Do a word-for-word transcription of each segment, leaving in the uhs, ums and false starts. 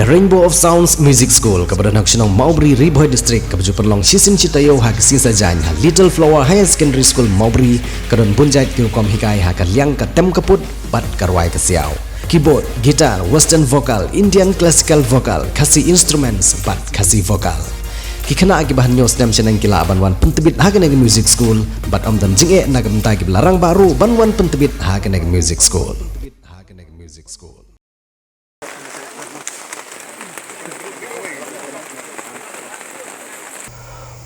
Rainbow of Sounds Music School kaba don ha ka shnong Mawbri, Ri Bhoi District, kaba ju pynlong shisien shi taïew ha ka sngi Saitjaiñ ha Little Flower Higher Secondary School Mawbri, ka don bun jait ki rukom hikai ha ka liang ka tem ka put bad ka rwai ka siaw, keyboard, guitar, western vocal, Indian classical vocal, Khasi instruments bad Khasi vocal. Ki khynnah kiba hynñiew snem shaneng ki lah ban wan pyntbit ha kane ka music school bad ym don jingeh na ka bynta kiba la rangbah ruh ban wan pyntbit ha kane ka music school.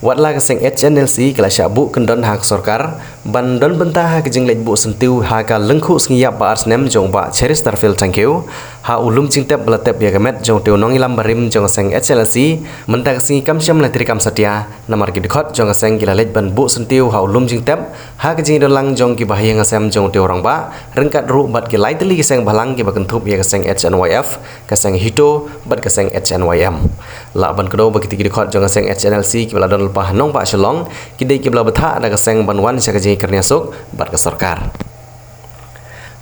Wat la ka seng H N L C ka la shah buh kyndon ha ka sorkar ban don bynta ha ka jingleit buh syntiew ha ka lyngkhuh sngi ïap ba ar snem jong u Bah Cheristerfield Thangkhiew ha u lum jingtep ba la tep ïa ka met jong utei u nongïalam barim jong ka seng H N L C, mynta ka sngi kam shym la trei kam satia namar ki dkhot jong ka seng ki la leit ban buh syntiew ha u lum jingtep ha ka jingdon lang jong kiba ha ïing ha sem jong utei u rangbah, ryngkat ruh bad ki lai tylli ki seng bhalang kiba kynthup ïa ka seng H N Y F, ka seng HITO bad ka seng H N Y M. Lah ban kdew ba kitei ki dkhot jong ka seng H N L C kiba la don lypa ha nongbah Shillong ki dei kiba la bthah da ka seng ban wan sha ka jingïakren ïasuk bad ka sorkar.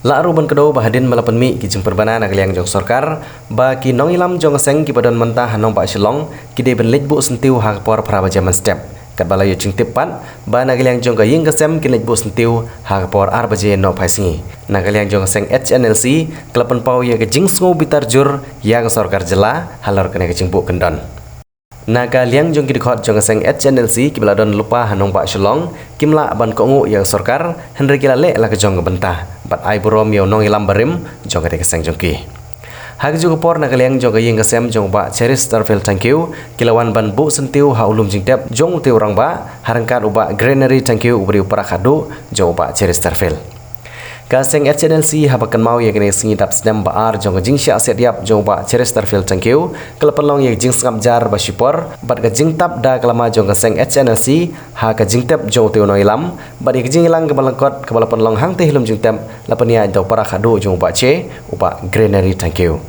Lah ruh ban kdew ba hadien ba la pynmih ki jingpynbna na ka liang jong sorkar ba ki nongïalam jong ka seng kiba don mynta ha nongbah Shillong ki dei ban leit buh syntiew ha ka por phra baje mynstep, katba la ïoh jingtip pat ba na ka liang jong ka ïing ka sem kin leit buh syntiew ha ka por ar baje nohphai sngi. Na ka liang jong ka seng H N L C ka la pynpaw ïa ka jingsngew bitar jur ïa ka sorkar jylla halor kane ka jingbuh kyndon. Na ka liang jong ki dkhot jong ka seng H N L C kiba la don lypa ha nongbah Shillong kim lah ban kohnguh ïa ka sorkar, hynrei ki la leh la ka jong ka bynta bad ai burom ïa u nongïalam barim jong katei ka seng jong ki. Ha kajuh ka por na ka liang jong ka ïing ka sem jong u Bah Cheristerfield Thangkhiew ki la wan ban buh syntiew ha u lum jingtep jong utei u rangbah ha ryngkat u Bah Granary Thangkhiew uba dei u para khadduh jong u Bah Cheristerfield. Ka seng H N L C haba kynmaw ïa kane ka sngi dap snem ba ar jong ka jingshah siat ïap jong u Bah Cheristerfield Thangkhiew ka la pynlong ïa ka jingsngap jar ba shipor bad ka jingtap da ka lama jong ka seng H N L C ha ka jingtep jong utei u nongïalam bad ïa ka jingïalang kaba lyngkot kaba la pynlong hangtei ha lum jingtep la pynïaid da u para khadduh jong u Bah Che, u Bah Granary Thangkhiew.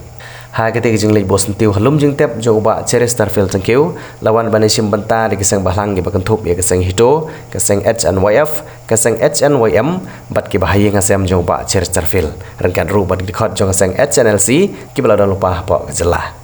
Ha katei ka jingleit buh syntiew ha lum jingtep jong u Bah Cheristerfield Thangkhiew la wan ban ïashim bynta da ki seng bhalang kiba kynthup ïa ka seng HITO, ka seng H N Y F, ka seng H N Y M bad kiba ha ïing ha sem jong u Bah Cheristerfield, ryngkat ruh bad ki dkhot jong ka seng H N L C kiba la don lypa hapoh ka jylla.